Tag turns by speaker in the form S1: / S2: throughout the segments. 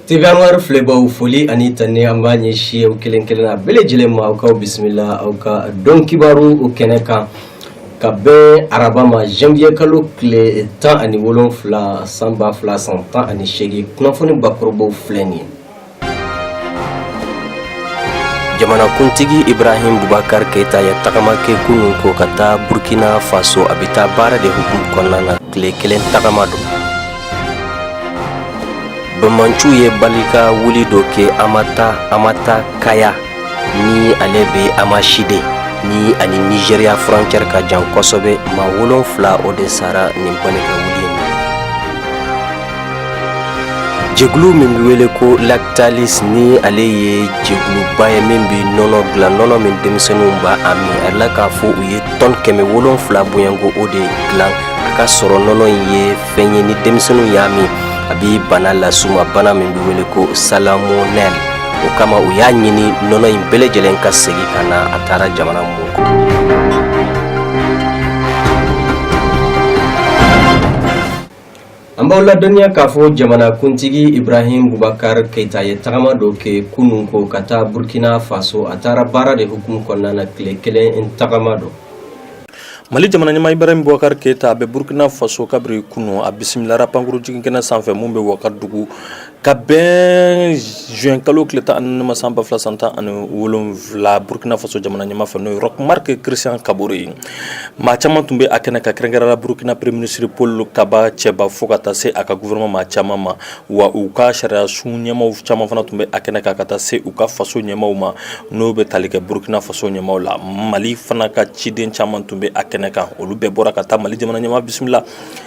S1: TV Anwar filɛbaw, foli ani tani an b'a ɲɛsin aw kelen kelenna bɛɛ lajɛlen ma. Aw k'aw bisimila aw ka don kibaru o kɛnɛ kan ka bɛn araba ma, janvier kalo tile 17, san 2018. Kunnafoni bakurubaw filɛ nin ye. Jamanakuntigi Ibrahim Bubakar Keyita ye tagama kɛ kunun ko ka taa Burkina Faso. A bɛ taa baara de hukumu kɔnɔna na, tile kelen tagama don. Banbaanciw ye balika wuli dɔ kɛ Amata Kaya, ni ale bɛ Amachide, ni ani Nizeriya furancɛri ka jan kosɛbɛ. Maa 7, o de sara nin balika wuli in na. Jɛkulu min bɛ wele ko Lactalis, ni ale ye jɛkuluba ye min bɛ nɔnɔ dilan, nɔnɔ min denmisɛnninw b'a a min, a yirala k'a fɔ u ye tɔni 700 bɔɲɔgɔnko o de dilan. A ka sɔrɔ nɔnɔ in ye fɛn ye ni denmisɛnninw y'a min, a bɛ bana las'u ma, bana min bɛ wele ko salmonelle. O kama u y'a ɲini nɔnɔ in bɛɛ lajɛlen ka segin ka na a taara jamana mun kɔnɔ. An b'aw ladɔnniya k'a fɔ jamanakuntigi Ibrahim Bubakar Keyita ye tagama dɔ kɛ kunun ko ka taa Burkina Faso. A taara baara de hukumu kɔnɔna na, tile kelen tagama don.
S2: Mali jamana ɲɛmaa Ibrahim Boubacar Keita a bɛ Burkina Faso kabiri kunun. A bisimilara pankuru jiginkɛnɛ sanfɛ min bɛ Wagadugu ka bɛn juin kalo tile 14 ma, san 2017, Burkina Faso jamana ɲɛmaa fɛ, n'o ye Roch Marc Christian Kabore ye. Maa caman tun bɛ a kɛnɛ kan, kɛrɛnkɛrɛnnenya la Burkina Premier ministre Paul Kaba Cɛba, fo ka taa se a ka gouvernement maa caman ma. Wa u ka sariya sun ɲɛmaaw caman fana tun bɛ a kɛnɛ kan, ka taa se u ka faso ɲɛmaaw ma, n'o bɛ tali kɛ Burkina Faso ɲɛmaaw la. Mali fana ka ciden caman tun bɛ a kɛnɛ kan. Olu bɛɛ bɔra ka taa Mali jamana ɲɛmaa bisimila,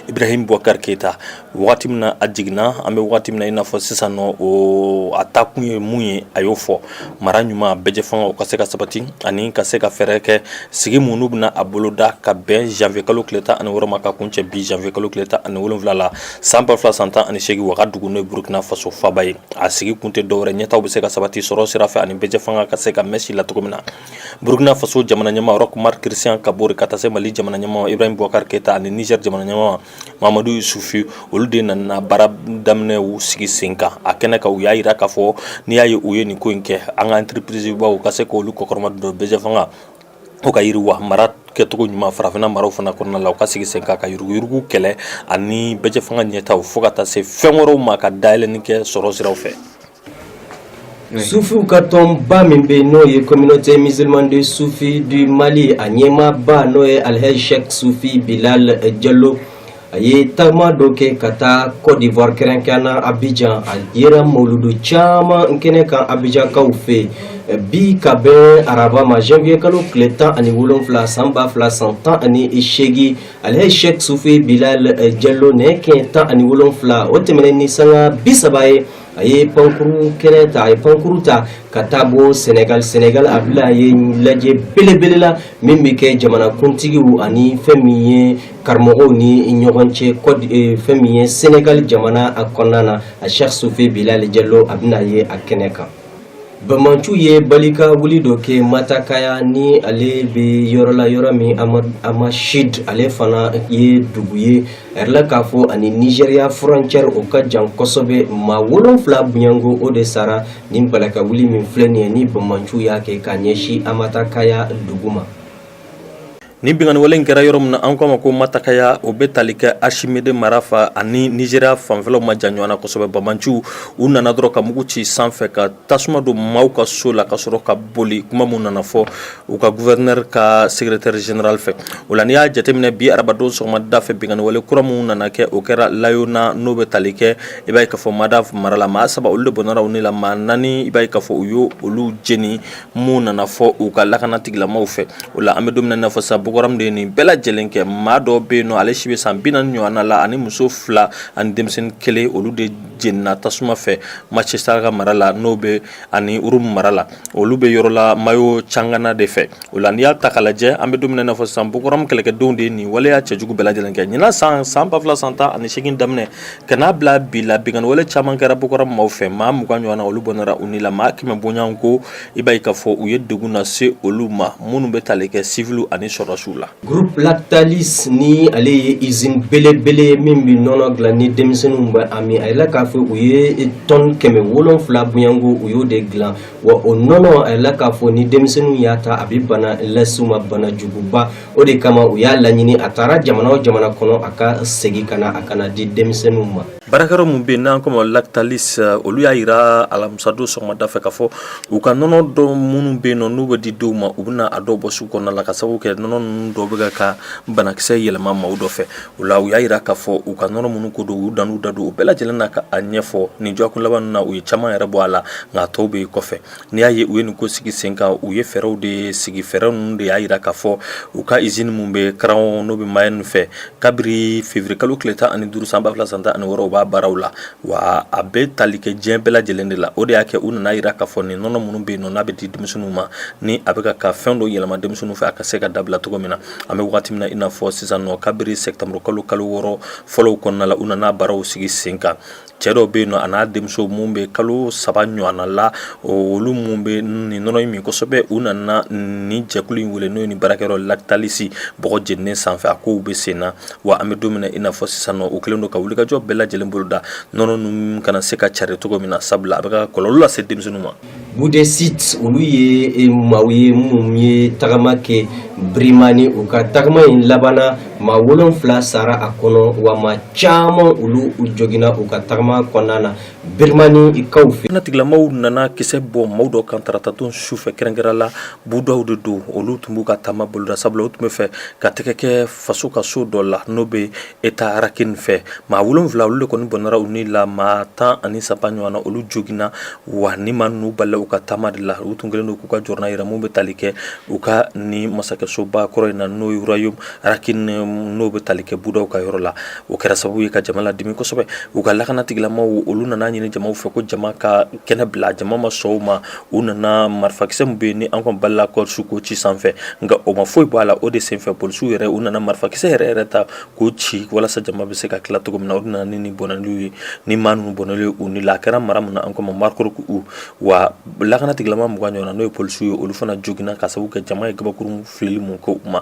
S2: Ibrahim Boubacar Keita, waati min na a jiginna. An bɛ waati min na i n'a fɔ sisan nɔ, o a taakun ye mun ye, a y'o fɔ: mara ɲuman, bɛɛjɛfanga, o ka se ka sabati, ani ka se ka fɛɛrɛ kɛ sigi mun n'u bɛna a boloda ka bɛn janvier kalo tile 16 ma, ka kuncɛ bi janvier kalo tile 17 la, san 2018, Wagadugu, n'o ye Burkina Faso faba ye. A sigi kun tɛ dɔwɛrɛ, ɲɛtaaw bɛ se ka sabati sɔrɔ sira fɛ, ani bɛɛjɛfanga ka se ka mɛn si la cogo min na. Burkina Faso jamana ɲɛmaa Roch Marc Christian Kabore, ka taa se Mali jamana ɲɛmaa Ibrahim Boubacar Keita ani Niger jamana ɲɛmaa Mahamadou Issoufou, olu de nana baara daminɛw sigi sen kan a kɛnɛ kan. U y'a jira k'a fɔ n'i y'a ye u ye nin ko in kɛ, an ka entreprise baw ka se k'olu kɔkɔrɔma don, bɛɛjɛfanga o ka yiriwa, mara kɛcogo ɲuman farafinna maraw fana kɔnɔna la, u ka sigi sen kan ka yuruguyurugu kɛlɛ, ani bɛɛjɛfanga ɲɛtaaw, fo ka taa se fɛn wɛrɛw ma, ka dayɛlɛnni kɛ sɔrɔ siraw fɛ.
S1: Sufiw ka tɔnba min bɛ n'o ye Communauté musulmane de Soufi du Mali, a ɲɛmaaba n'o ye Alhaji Sheikh Sufi Bilal Jalo, a ye taama dɔ kɛ ka taa Côte d'Ivoire, kɛrɛnkɛrɛnnenya na Abidjan. A yera mawuludu caman kɛnɛ kan Abidjankaw fɛ bi ka bɛn araba ma, janvier kalo tile 17, san 2018. Alhaji Sheikh Sufi Bilal Jalo, nɛgɛ kɛɲɛ 17 o tɛmɛnen ni sanga 30 ye, a ye pankuru kɛnɛ ta, a ye pankuru ta ka taa bɔ Senegal. Senegal, a bila ye lajɛ belebele la min bɛ kɛ jamanakuntigiw ani fɛn min ye karamɔgɔw ni ɲɔgɔn cɛ, fɛn min ye Senegal jamana a kɔnɔna na. A Sheikh Sufi Bilal Jalo, a bɛna ye a kɛnɛ kan. Banbaanciw ye balika wuli dɔ kɛ Matakaya, ni ale bɛ yɔrɔ la, yɔrɔ min Amachid, ale fana ye dugu ye. A yirala k'a fɔ ani Nizeriya furancɛri o ka jan kosɛbɛ. Maa 7 bonyanko, o de sara nin balaka wuli min filɛ nin ye, ni banbaanciw y'a kɛ ka ɲɛsin Amatakaya dugu ma.
S2: Ni binkanni wale in kɛra yɔrɔ min na, an k'a ma ko Matakaya, o bɛ tali kɛ Achimede mara fɛ, ani Nizeriya fanfɛlaw ma jan ɲɔgɔn na kosɛbɛ. Banbaanciw, u nana dɔrɔn ka mugu ci sanfɛ, ka tasuma don maaw ka so la, ka sɔrɔ ka boli. Kuma min nana fɔ u ka gouverneur ka secrétaire général fɛ, o la n'i y'a jateminɛ bi arabadon sɔgɔmada fɛ, binkanni wale kura minnu nana kɛ, o kɛra Layona, n'o bɛ tali kɛ, i b'a ye k'a fɔ Mada mara la. Maa saba, olu de bɔnna u ni la. Maa naani, i b'a ye k'a fɔ u y'o olu jeni, mun nana fɔ u ka lakana tigilamaaw fɛ. O la an bɛ don min na i n'a fɔ sisan, Boko Haram de ye nin bɛɛ lajɛlen kɛ. Maa dɔ bɛ yen nɔ, ale si bɛ san 40 ɲɔgɔnna la, ani muso fila ani denmisɛnnin kelen, olu de jenina tasuma fɛ Macessaga mara la, n'o bɛ ani Urum mara la. Olu bɛ yɔrɔ la Mayo Cangana de fɛ. O la n'i y'a ta k'a lajɛ, an bɛ don min na i n'a fɔ sisan, Boko Haram kɛlɛkɛdenw de ye nin waleya cɛjugu bɛɛ lajɛlen kɛ. Ɲinan san, san 2018 daminɛ ka n'a bila bi la, binkanni wale caman kɛra Boko Haram maaw fɛ. Maa 20 ɲɔgɔnna, olu bɔnɛra u ni la. Maa 100 bɔɲɔgɔnko, i b'a ye k'a fɔ u ye degun lase olu ma, minnu bɛ tali kɛ siviliw ani sɔrɔdasiw. sɔrɔsiw la.
S1: Groupe Lactalis, ni ale ye usine belebele ye min bɛ nɔnɔ dilan ni denmisɛnninw bɛ a min, a yɛlɛ k'a fɔ u ye tɔni 700 bonyanko, u y'o de dilan. Wa o nɔnɔ, a yɛlɛ k'a fɔ ni denmisɛnninw y'a ta, a bɛ bana lase u ma, bana juguba. O de kama u y'a laɲini, a taara jamana o jamana kɔnɔ, a ka segin ka na, a kana di denmisɛnninw ma.
S2: Baarakɛyɔrɔ min bɛ yen n'an ko ma Lactalis, olu y'a jira alamisadon sɔgɔmada fɛ k'a fɔ u ka nɔnɔ dɔ minnu bɛ yen nɔ, n'u bɛ di denw ma, u bɛna a dɔw bɔ sugu kɔnɔna la, ka sababu kɛ nɔnɔ ninnu dɔw bɛ ka banakisɛ yɛlɛma maaw dɔ fɛ. O la, u y'a jira k'a fɔ u ka nɔnɔ minnu ko don, u dan'u da don u bɛɛ lajɛlen na ka a ɲɛfɔ. Nin dɔgɔkun laban na, u ye caman yɛrɛ bɔ a la, nka tɔw bɛ kɔfɛ. N'i y'a ye u ye nin ko sigi sen kan, u ye fɛɛrɛw de sigi. Fɛɛrɛ ninnu de y'a jira k'a fɔ u ka usine min bɛ Craon, n'o bɛ Mayenne fɛ, kabiri février kalo tile 15 san 2016, u b'a baaraw la, wa a bɛ tali kɛ diɲɛ bɛɛ lajɛlen de la. O de y'a kɛ u nana jira k'a fɔ nin nɔnɔ minnu bɛ yen nɔ, n'a bɛ di denmisɛnninw ma, ni a bɛ ka fɛn dɔ yɛlɛma denmisɛnninw fɛ, a ka se ka dabila cogo min na. An bɛ waati min na i n'a fɔ sisan nɔ, kabiri septembre kalo kalo 6 fɔlɔw kɔnɔna la, u nana baaraw sigi sen kan. Cɛ dɔw bɛ yen nɔ, a n'a denmuso minnu bɛ kalo 3 ɲɔgɔnna la, olu minnu bɛ nin nɔnɔ in min kosɛbɛ, u nana nin jɛkulu in wele, n'o ye nin baarakɛyɔrɔ Lactalis bɔgɔ jeninen sanfɛ. A kow bɛ sen na, wa an bɛ don min na i n'a fɔ sisan nɔ, u kɛlen don ka wulikajɔ bɛɛ lajɛlen boloda nɔnɔ ninnu kana se ka cari cogo min na, sabula a bɛ ka kɔlɔlɔ lase denmisɛnninw ma.
S1: Bouddhiste, olu ye maaw ye minnu ye tagama kɛ Birmanie. U ka tagama in labanna, maa 7 sara a kɔnɔ, wa maa caman, olu joginna u ka tagama kɔnɔna na Birmanie kaw fɛ.
S2: Tigilamaw nana kisɛ bɔ maaw dɔ kan taratadon sufɛ, kɛrɛnkɛrɛn la budaw de don. Olu tun b'u ka taama boloda, sabula u tun bɛ fɛ ka tɛgɛ kɛ faso ka so dɔ la, n'o bɛ État Rakhine fɛ. Maa 7, olu de kɔni bɔnɛra u ni la, maa 13 ɲɔgɔn na, olu joginna. Wa ni maa ninnu balila u ka taama de la, u tun kɛlen don k'u ka jɔrɔna yira mun bɛ tali kɛ u ka ni masakɛsoba kɔrɔ in na, n'o ye royaume Rakhine, n'o bɛ tali kɛ budaw ka yɔrɔ la. O kɛra sababu ye ka jama ladimi kosɛbɛ. U ka lakana tigilamaw, olu nana ɲini jamaw fɛ ko jama ka kɛnɛ bila. Jama ma sɔn u ma. U nana marifakisɛ min bɛ yen ni an kɔni balila kɔrɔsiw k'o ci sanfɛ, nka o ma foyi bɔ a la. O de senfɛ, polisiw yɛrɛ, u nana marifakisɛ yɛrɛ yɛrɛ ta k'o ci walasa jama bɛ se ka tila cogo min na. O nana ni bɔnɛliw ye, ni maa ninnu bɔnɛli u ni la. A kɛra mara min na, an ko Mrauk U. Wa lakana tigilama 20 ɲɔgɔn na, n'o ye polisiw ye, olu fana joginna ka sababu kɛ jama ye kabakuru filili mun kɛ u ma.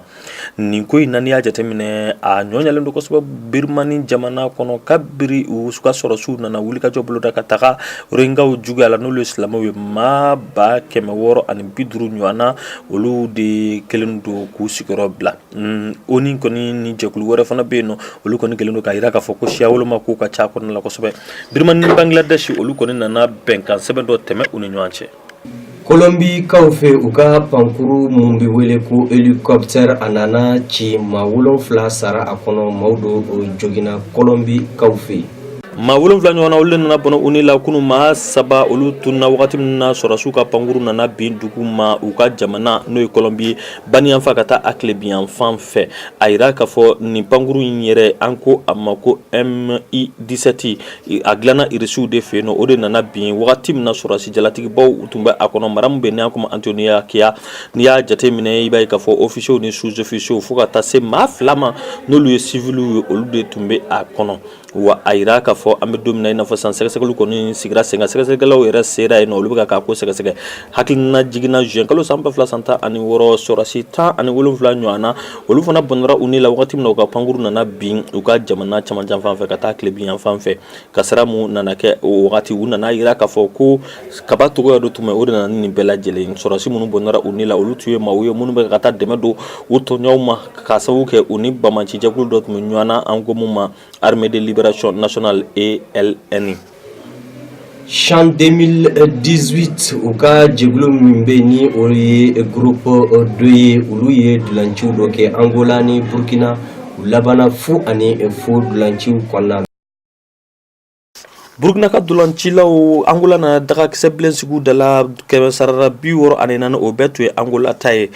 S2: Nin ko in na, n'i y'a jateminɛ, a ɲɔ ɲalen don kosɛbɛ Birmanie jamana kɔnɔ, kabiri u ka sɔrɔsiw nana wulikajɔ boloda ka taga Rohingyaw juguya la, n'olu ye silamɛw ye. Maa 650 ɲɔgɔn na, olu de kɛlen don k'u sigiyɔrɔ bila. ONU kɔni ni jɛkulu wɛrɛ fana bɛ yen nɔ, olu kɔni kɛlen don k'a jira k'a fɔ ko siya woloma k'u ka ca kɔnɔna la kosɛbɛ. Birmanie ni Bangladesh, olu kɔni nana bɛnkan sɛbɛn dɔ tɛmɛ u ni ɲɔgɔn cɛ.
S1: Kolonbikaw fɛ, u ka pankuru mun bɛ wele ko hélicoptère, a nana ci, maa 7 sara a kɔnɔ, maaw dɔ joginna Kolonbikaw fɛ.
S2: Maa 7 ɲɔgɔn na, olu nana bɔnɛ u ni la kunun. Maa 3, olu tununna wagati min na sɔrɔsiw ka pankuru nana bin dugu ma u ka jamana, n'o ye Kolonbi ye, baniyanfan ka taa a tilebinyanfan fɛ. A jira k'a fɔ nin pankuru in yɛrɛ, an ko a ma ko Mi-17, a dilanna irisiw de fɛ yen nɔ. O de nana bin wagati min na sɔrɔsi jalatigibaw tun bɛ a kɔnɔ, mara min bɛ n'an ko ma Antioquia. N'i y'a jateminɛ, i b'a ye k'a fɔ officiers ni sous-officiers, fo ka taa se maa 2 ma, n'olu ye civils ye, olu de tun bɛ a kɔnɔ. Wa a jira k'a fɔ an bɛ don min na i n'a fɔ san, sɛgɛsɛgɛliw kɔni sigira sen kan, sɛgɛsɛgɛkɛlaw yɛrɛ sera yen nɔ, olu bɛ k'a ko sɛgɛsɛgɛ. Hakilina jiginna, juin kalo san 2016, sɔrɔsi 17 ɲɔgɔn na, olu fana bɔnɛra u ni la wagati min na u ka pankuru nana bin u ka jamana camancɛ fan fɛ ka taa tilebinyanfan fɛ. Kasara mun nana kɛ o wagati, u nana jira k'a fɔ ko kaba togoya dɔ tun bɛ, o de nana ni nin bɛɛ lajɛlen. Sɔrɔsi minnu bɔnɛra u ni la, olu tun ye maaw ye minnu bɛ ka taa dɛmɛ don u tɔɲɔgɔnw ma, k'a sababu kɛ u ni banbaacijɛkulu dɔ tun bɛ ɲɔgɔn na, an ko mun ma Armée de Libération Nationale, ALN.
S1: CHAN 2018, u ka jɛkulu min bɛ ni o ye groupe 2 ye, olu ye dulanciw dɔ kɛ Angola ni Burkina. U labanna 0-0 dulanciw kɔnɔna.
S2: Burukina ka dolancilaw, Angola nana dagakisɛ bilen sigi da la 164%, o bɛɛ tun ye Angola ta ye.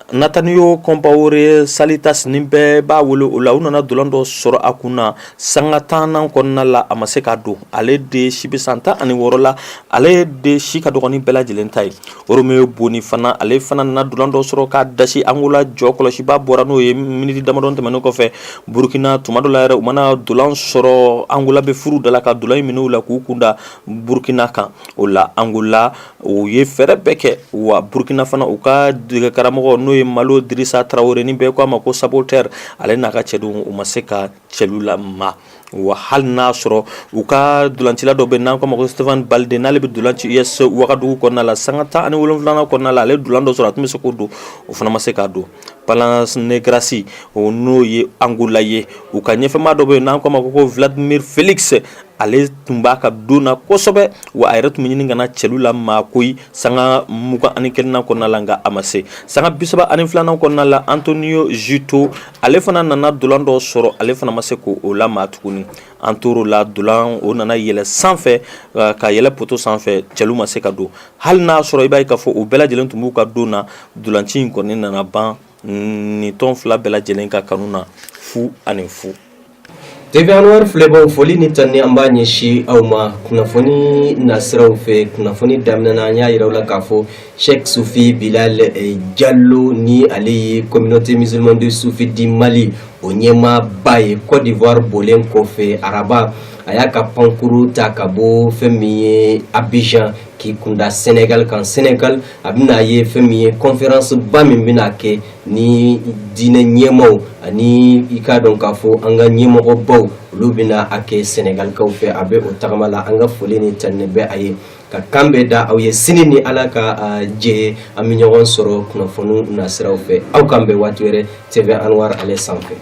S2: Natanael Compaoré Salitas, ni bɛɛ b'a wele o la, u nana dolan dɔ sɔrɔ a kun na sanga 10nan kɔnɔna la, a ma se k'a don. Ale de si bɛ san 16 la, ale de si ka dɔgɔnin bɛɛ lajɛlen ta ye. Romeo Boni fana, ale fana nana dolan dɔ sɔrɔ k'a dasi. Angola jɔ kɔlɔsiba bɔra n'o ye miniti damadɔ tɛmɛnen kɔfɛ. Burukina, tuma dɔ la yɛrɛ, u mana dolan sɔrɔ, Angola bɛ furu da la ka dolan in minɛ u la k'u kunda Burukina kan. O la, Angola, u ye fɛɛrɛ bɛɛ kɛ. Wa Burukina fana, u ka dege karamɔgɔ, n'o ye ye Malo Dirisa Tarawele, ni bɛɛ ko a ma ko Saboteur, ale n'a ka cɛdenw, u ma se ka cɛlu la ma. Wa hali n'a sɔrɔ u ka dolancila dɔ bɛ, n'an ko ma ko Stefan Balde, n'ale bɛ dolan ci US Wagadugu kɔnɔna la, sanga 17nan kɔnɔna la, ale dolan dɔ sɔrɔ, a tun bɛ se k'o don, o fana ma se k'a don. Palmas Negras, o n'o ye Angola ye, u ka ɲɛfɛmaa dɔ bɛ yen, n'an ko ma ko Vladimir Felix, ale tun b'a ka don na kosɛbɛ, wa a yɛrɛ tun bɛ ɲini ka na cɛlu la maa koyi sanga 21nan kɔnɔna la, nka a ma se. Sanga 32nan kɔnɔna la, Antonio Zito, ale fana nana dolan dɔ sɔrɔ, ale fana ma se k'o la maa tuguni. An tor'o la, dolan o nana yɛlɛ sanfɛ, ka yɛlɛ poto sanfɛ, cɛlu ma se ka don. Hali n'a sɔrɔ i b'a ye k'a fɔ u bɛɛ lajɛlen tun b'u ka don na, dolanci in kɔni nana ban nin tɔn fila bɛɛ lajɛlen ka kanu na, 0-0.
S1: TV Anwar filɛbaw, foli ni tanni an b'a ɲɛsin aw ma kunnafoni nasiraw fɛ. Kunnafoni daminɛna, an y'a yira aw la k'a fɔ Sheikh Sufi Bilal Diallo, ni ale ye communauté musulmane de Sufi du Mali o ɲɛmaaba ye, Côte d'Ivoire bolen kɔfɛ araba, a y'a ka pankuru ta ka bɔ fɛn min ye Abidjan, k'i kunda Sénégal kan. Sénégal, a bɛna ye fɛn min ye conférence ba min bɛna kɛ ni diinɛ ɲɛmaw ani i k'a dɔn k'a fɔ an ka ɲɛmɔgɔbaw, olu bɛna a kɛ Sénégalkaw fɛ. A bɛ o tagama la. An ka foli ni tanni bɛ a ye. Ka kan bɛ da aw ye sini, ni Ala ka jɛ, an bɛ ɲɔgɔn sɔrɔ kunnafoniw nasiraw fɛ. Aw k'an bɛn waati wɛrɛ TV Anwar ale sanfɛ.